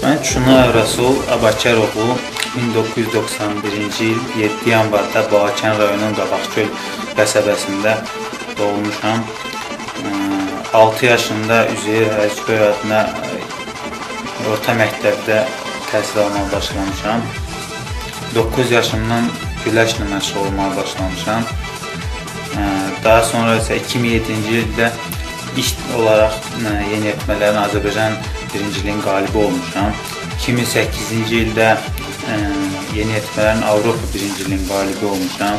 Mən Çunayev Rəsul Abakaroğlu 1991-ci il 7 yanvarda Balakən rayonunun Qabaqçöl qəsəbəsində doğulmuşam. 6 yaşında Üzeyir Həciböy adına orta məktəbdə təhsil almağa başlamışam. 9 yaşımdan güləşlə məşğul olmağa başlamışam. Daha sonra isə 2007-ci ildə ilk olaraq yeniyetmələrin Azərbaycan birinciliyinin qalibi olmuşam. 2008-ci ildə yeniyetmələrin Avropa birinciliyinin qalibi olmuşam.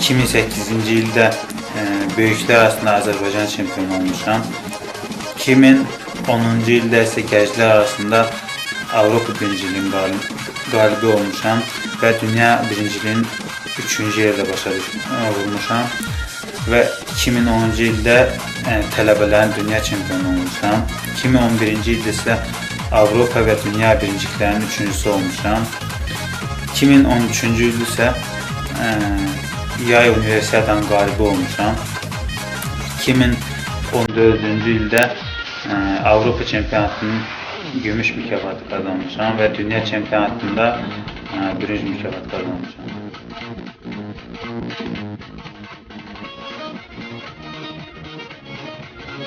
2008-ci ildə böyüklər arasında Azərbaycan çempionu olmuşam. 2010-cu ildə isə gənclər arasında Avropa birinciliyinin qalibi olmuşam və dünya birinciliyinin 3-cü yerdə başa vurmuşam və 2010-cu ildə tələbələrin dünya çempionu olmuşam. 2011-ci ildə isə Avropa və dünya birinciliklərinin 3-cüsü olmuşam. 2013-cü ildə isə Yay Universiadanın qalibi olmuşam. 2014-cü ildə Avropa çempionatının gümüş mükafatı qazanmışam və dünya çempionatında bürünc mükafatı qazanmışam.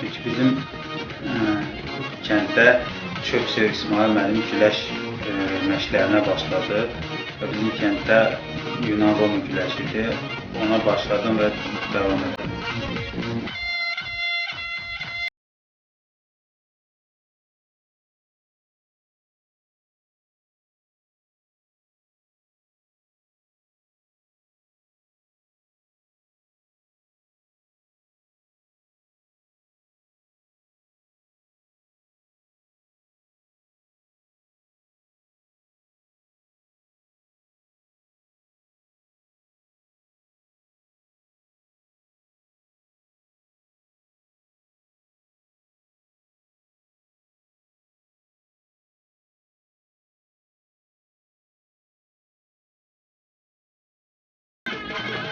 Çünki bizim kənddə Çöpsev İsmail müəllim güləş məşqlərinə başladı və bizim kənddə Yunan-Roma güləşi idi. Ona başladım və davam etdim.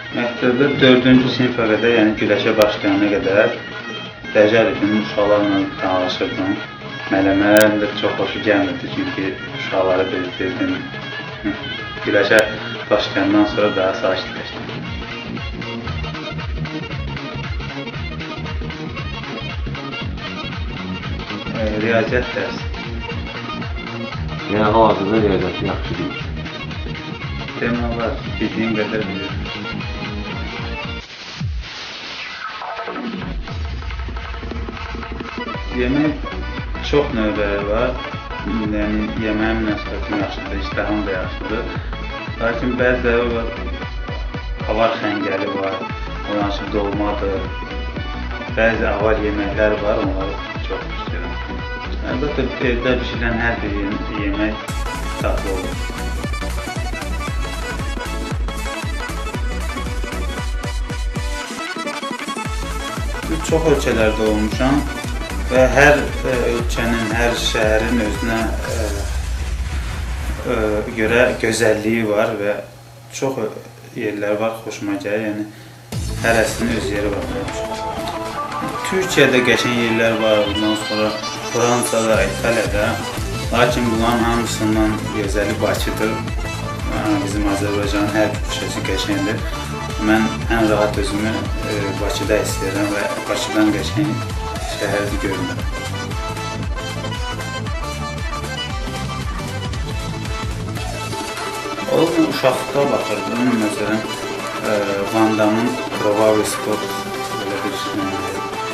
Məktəbdə 4-cü sinifə qədər, yəni güləşə başlayana qədər dəcəl idim, uşaqlarla danışırdım. Mələmələrim də çox xoşu gəlmirdi, çünki uşaqları bezdirdim. Güləşə başlayandan sonra daha sakitləşdim. Riyaziyyat dərsi. Yəni hal-hazırda riyaziyyatı yaxşı bilir. Demək olar, bildiyim qədər bilirəm. Yemək çox növləri var. Yəni yeməyin münasibətim yaxşıdır, iştahım da yaxşıdır. Lakin bəziləri var, avar xəngəli var, ondan sonra dolmadır. Bəzi avar yeməklər var, onları çox istəyirəm. Əlbəttə, evdə bişirilən hər bir yemək dadlı olur. Çox ölkələrdə olmuşam və hər ölkənin, hər şəhərin özünə görə gözəlliyi var və çox yerlər var, xoşuma gəlir. Yəni, hərəsinin öz yeri var. Türkiyədə qəşəng yerlər var, bundan sonra Fransada, İtaliyada. Lakin bunların hamısından gözəli Bakıdır. Bizim Azərbaycanın hər bir köşəsi qəşəngdir. Mən ən rahat özümü Bakıda hiss edirəm və Bakıdan qəşəng şəhərdə görmürəm. O uşaqlıqda baxırdım, məsələn, Van Damme'ın Krvavi Sport belə bir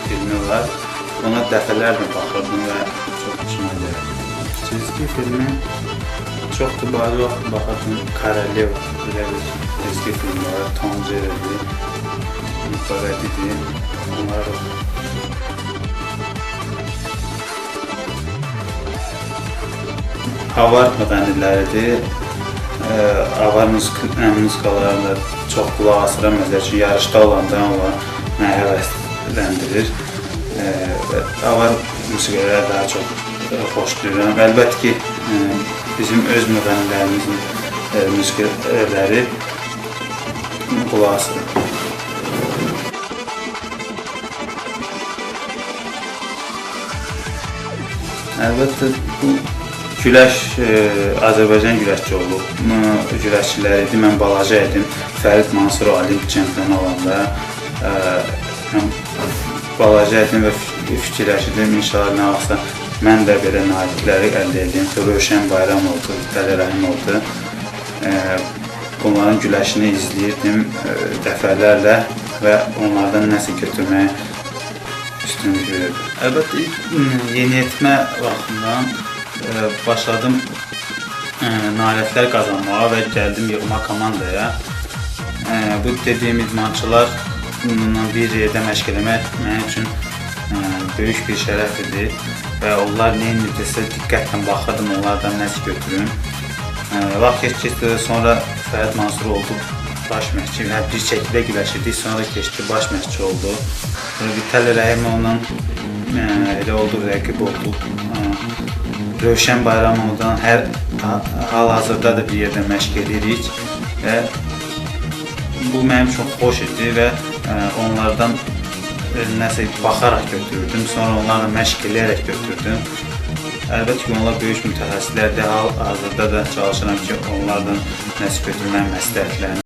filmi var. Ona dəfələrlə baxırdım və çox xoşuma gəlirdi. Cizgi filmi çoxdur, bəzi vaxt baxırdım, Korolyev belə bir cizgi filmi var, Tom Jerry, mütəvəddidi, onlara baxırdım. Avar müğənniləridir. Avar musiqilərində çox qulaq asıram. Məsəl üçün, yarışda olanda onlar mənə həvəsləndirir. Avar musiqiləri daha çox xoşlayıram. Əlbəttə ki, bizim öz müğənnilərimizin musiqiləri qulaq asıram. Əlbəttə, bu Güləş Azərbaycan güləşçi olub. Güləşçiləri idi. Mən balaca idim. Fərid Mansurov Olimp çempionu olanda mən balaca idim və fikirləşirdim inşallah nə vaxtsa mən də belə nailiyyətləri əldə edeyim. Rövşən Bayramov, Vitali Rəhimov. Bunların güləşini izləyirdim dəfələrlə və onlardan nəsə götürməyə üstünlük verirdim. Əlbəttə, yeniyetmə vaxtından başladım nailiyyətlər qazanmağa və gəldim yığma komandaya. Bu dediyim idmançılar bununla bir yerdə məşq eləmək mənim üçün böyük bir şərəf idi və onlar nə edirsə diqqətlə baxırdım, onlardan nəsə götürüm. Vaxt keçdikcə sonra Fərid Mansurov oldu baş məşqçi, yəni bir çəkidə güləşirdik, sonra keçdi baş məşqçi oldu. Vitali Rəhimovla elə oldu, rəqib olduq. Rövşən Bayramovdan hər hal-hazırda da bir yerdə məşq edirik və bu mənim üçün xoş idi və onlardan nəsə baxaraq götürürdüm, sonra onlarla məşq eləyərək götürdüm. Əlbəttə ki, onlar böyük mütəxəssislərdir, hal-hazırda da çalışıram ki, onlardan nəsə götürməyin məsləhətlərini.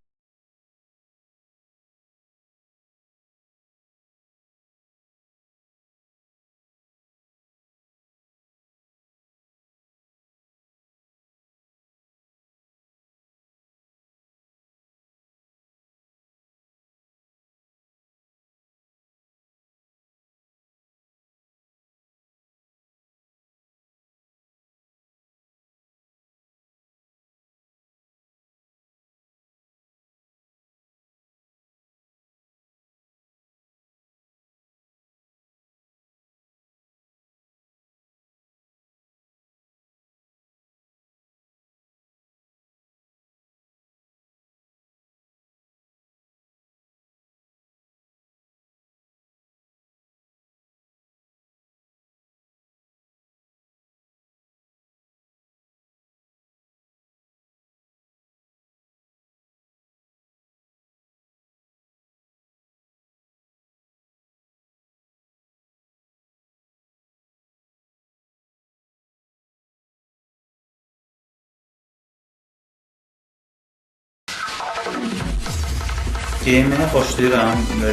Geyinməyi xoşlayıram və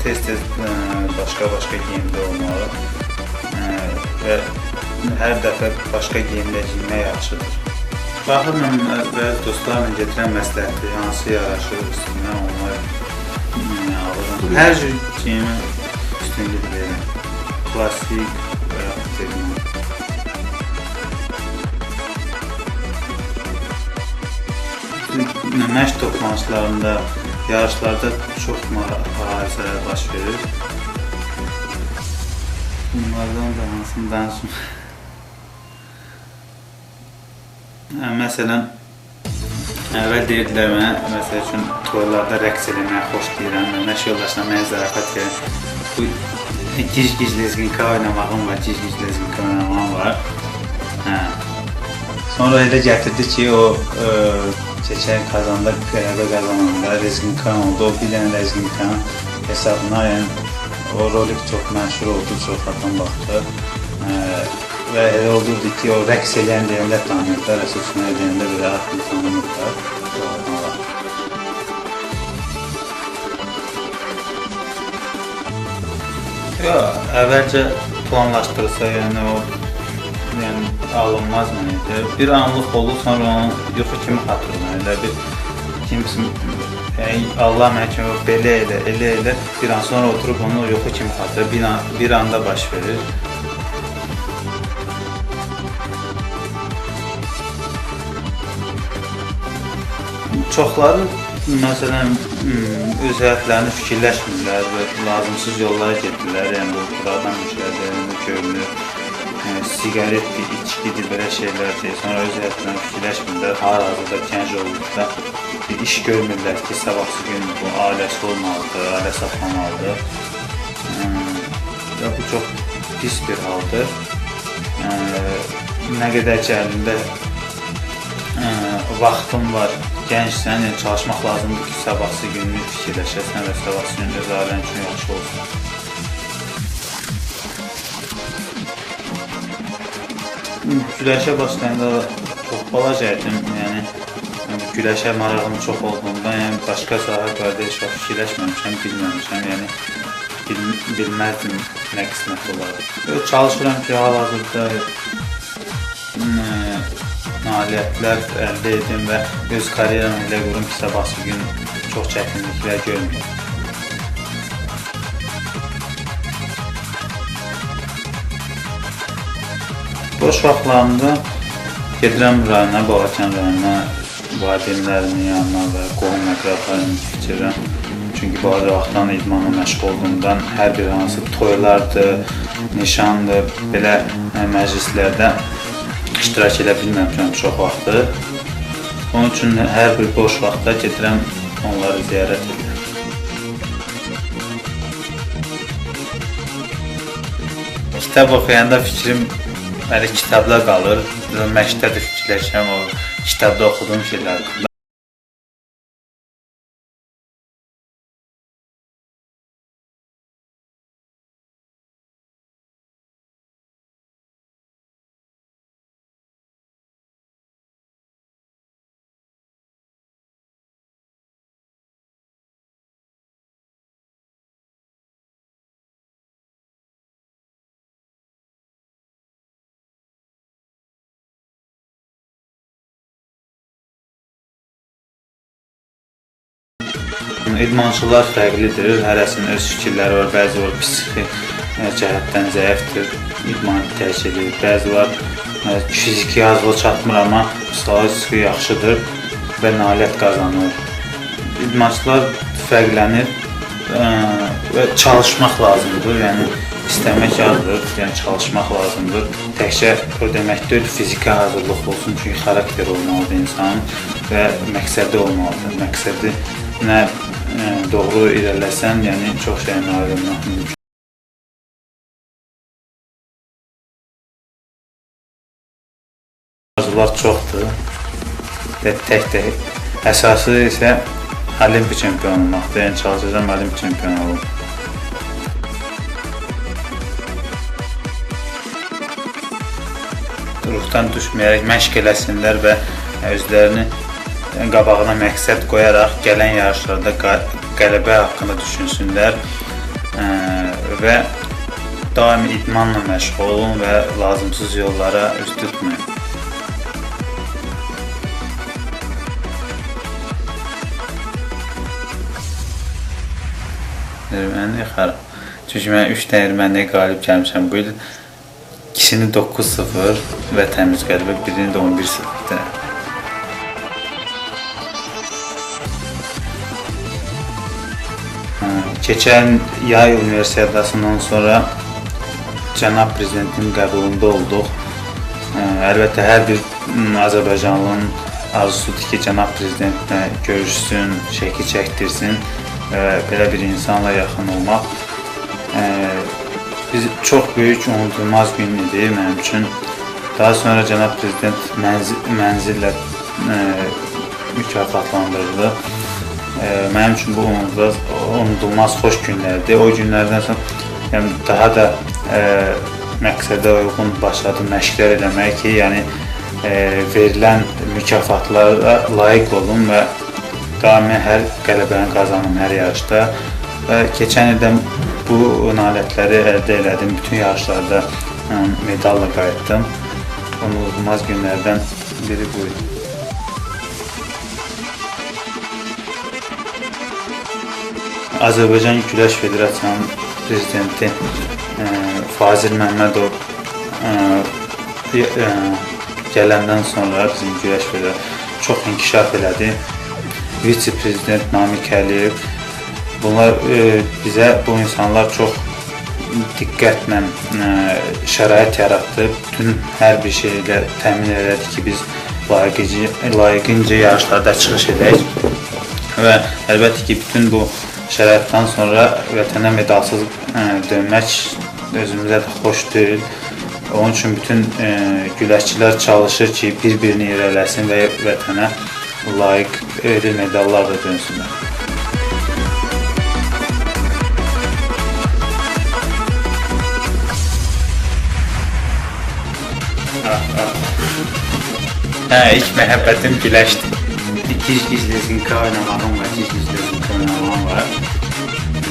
tez-tez başqa-başqa geyimdə olmalı və hər dəfə başqa geyimdə giyinmək yaxşıdır. Baxıram və dostlarla gedirəm məsləhəti, hansı yaraşır üstünə, onları alıram. Hər cür geyimə üstünlük verirəm. Klassik və yaxud sevimli. Məşq toplanışlarında, yarışlarda çox hadisələr baş verir. Bunlardan da hansını danışım? Məsələn, əvvəl deyirdilər mənə, məsəl üçün, toylarda rəqs eləməyə xoşlayıram, məşq yoldaşına mənə zarafat gəlir. Bu gic-gic lezginka oynamağım var, gic-gic lezginka oynamağım var. Sonra elə gətirdi ki, o keçən Kazanda qələbə qazananda lezginka oldu, o bir dənə lezginkanın hesabına, yəni o rolik çox məşhur oldu, çox adam baxdı və elə olurdu ki, o rəqs eləyən deyəndə tanıyırdılar, əsas üçün deyəndə belə artıq tanımırdılar. Yox, əvvəlcə planlaşdırılsa, yəni o yəni alınmaz mənə. Bir anlıq olur, sonra onun yuxu kimi xatırlanır. Elə bir kimsin, yəni Allah mənə kimi belə elə, elə elə, bir an sonra oturub onu yuxu kimi xatırlanır. Bir anda baş verir. Çoxları, məsələn, öz həyatlarını fikirləşmirlər və lazımsız yollara gedirlər. Yəni bu qıradan müşahidələrində görünür. Siqaretdir, içkidir, belə şeylərdir. Sonra öz həyatlarını fikirləşmirlər. Hal-hazırda gənc olduqda bir iş görmürlər ki, sabahsı gün bu ailəsi olmalıdır, ailə saxlamalıdır. Və bu çox pis bir haldır. Nə qədər ki, əlində vaxtın var, gəncsən, yəni çalışmaq lazımdır ki, sabahsı gününü fikirləşəsən və sabahsı gün öz ailən üçün yaxşı olsun. Güləşə başlayanda çox balaca idim, yəni güləşə marağım çox olduğundan, yəni başqa sahə barədə heç vaxt fikirləşməmişəm, bilməmişəm, yəni bilməzdim nə qismət olar. Çalışıram ki, hal-hazırda nailiyyətlər əldə edim və öz karyeramı elə qurum ki, sabahsı gün çox çətinliklər görməyim. Boş vaxtlarımda gedirəm rayona, Balakən rayonuna, valideynlərimin yanına və qohum əqrəblarımı keçirirəm. Çünki balaca vaxtdan idmanla məşğul olduğumdan hər bir hansı toylardır, nişandır, belə məclislərdə iştirak edə bilməmişəm çox vaxtı. Onun üçün hər bir boş vaxtda gedirəm, onları ziyarət edirəm. Kitab oxuyanda fikrim hələ kitabda qalır. Məşqdə də fikirləşirəm o kitabda oxuduğum şeylər haqqında. İdmançılar fərqlidir, hərəsinin öz fikirləri var, bəzi var psixi cəhətdən zəifdir, idmanı tərk edir, bəzi var fiziki hazırlığı çatmır, amma psixologiki yaxşıdır və nailiyyət qazanır. İdmançılar fərqlənir və çalışmaq lazımdır, yəni istəmək azdır, yəni çalışmaq lazımdır. Təkcə o demək deyil, fiziki hazırlıq olsun, çünki xarakter olmalıdır insanın və məqsədi olmalıdır. Məqsədi nə doğru irəliləsən, yəni çox şeyə nail olmaq mümkün. Arzular çoxdur və tək-tək. Əsası isə Olimpiya çempionu olmaqdır, yəni çalışacağam Olimpiya çempionu olum. Ruhdan düşməyərək məşq eləsinlər və özlərini qabağına məqsəd qoyaraq gələn yarışlarda qələbə haqqında düşünsünlər və daim idmanla məşğul olun və lazımsız yollara üz tutmayın. Erməni xarab. Çünki mən 3 dənə erməniyə qalib gəlmişəm bu il. İkisini 9-0 və təmiz qələbə, birini də 11-0. Keçən yay universiadasından sonra cənab prezidentin qəbulunda olduq. Əlbəttə, hər bir Azərbaycanlının arzusudur ki, cənab prezidentlə görüşsün, şəkil çəkdirsin və belə bir insanla yaxın olmaq. Biz çox böyük, unudulmaz gün idi mənim üçün. Daha sonra cənab prezident mənzillə mükafatlandırıldı. Mənim üçün bu unudulmaz xoş günlərdir. O günlərdən sonra yəni, daha da məqsədə uyğun başladım məşqlər eləmək ki, yəni verilən mükafatlara layiq olum və daimi hər qələbəni qazanım hər yarışda. Və keçən ildən bu nailiyyətləri əldə elədim. Bütün yarışlarda medalla qayıtdım. Unudulmaz günlərdən biri bu idi. Azərbaycan Güləş Federasiyasının prezidenti Fazil Məmmədov gələndən sonra bizim Güləş Federasiyası çox inkişaf elədi. Vitse-prezident Namiq Əliyev, bunlar bizə bu insanlar çox diqqətlə şərait yaratdı. Bütün hər bir şeylə təmin elədi ki, biz layiqincə yarışlarda çıxış edək. Və əlbəttə ki, bütün bu şəraitdən sonra vətənə medalsız dönmək özümüzə də xoş deyil. Onun üçün bütün güləşçilər çalışır ki, bir-birini irəliləsin və vətənə layiq medallar da dönsünlər. Hə, ilk məhəbbətim güləşdir. Gic-gic lezginka oynamağım var, gic-gic lezginka oynamağım var.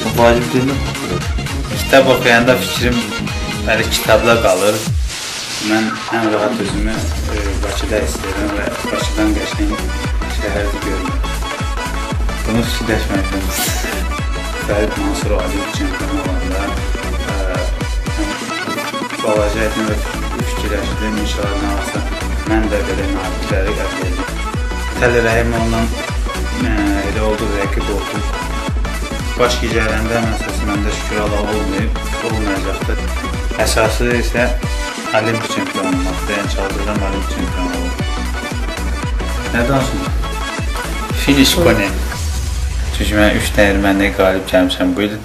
O vacib deyil mi? Kitab oxuyanda fikrim hələ kitabda qalır. Mən ən rahat özümü Bakıda hiss edirəm və Bakıdan qəşəng şəhər görmürəm. Bunu fikirləşmədim. Fərid Mansurov Olimpiya çempionu olanda mən balaca idim və fikirləşdim, inşallah nə olsa mən də belə nailiyyətləri əldə edəcəm. Təli Rəhimovla elə olduq, rəqib olduq. Baş gicəlləndirmə məsələsi məndə şükür Allah olmayıb, olmayacaqdır. Əsası isə Olimpiya çempionu olmaqdır. Yəni çalışacağam Olimpiya çempionu olmaq. Nə danışım? Finish Kone. Çünki mən 3 dəyirmənliyə qalib gəlmişəm bu il.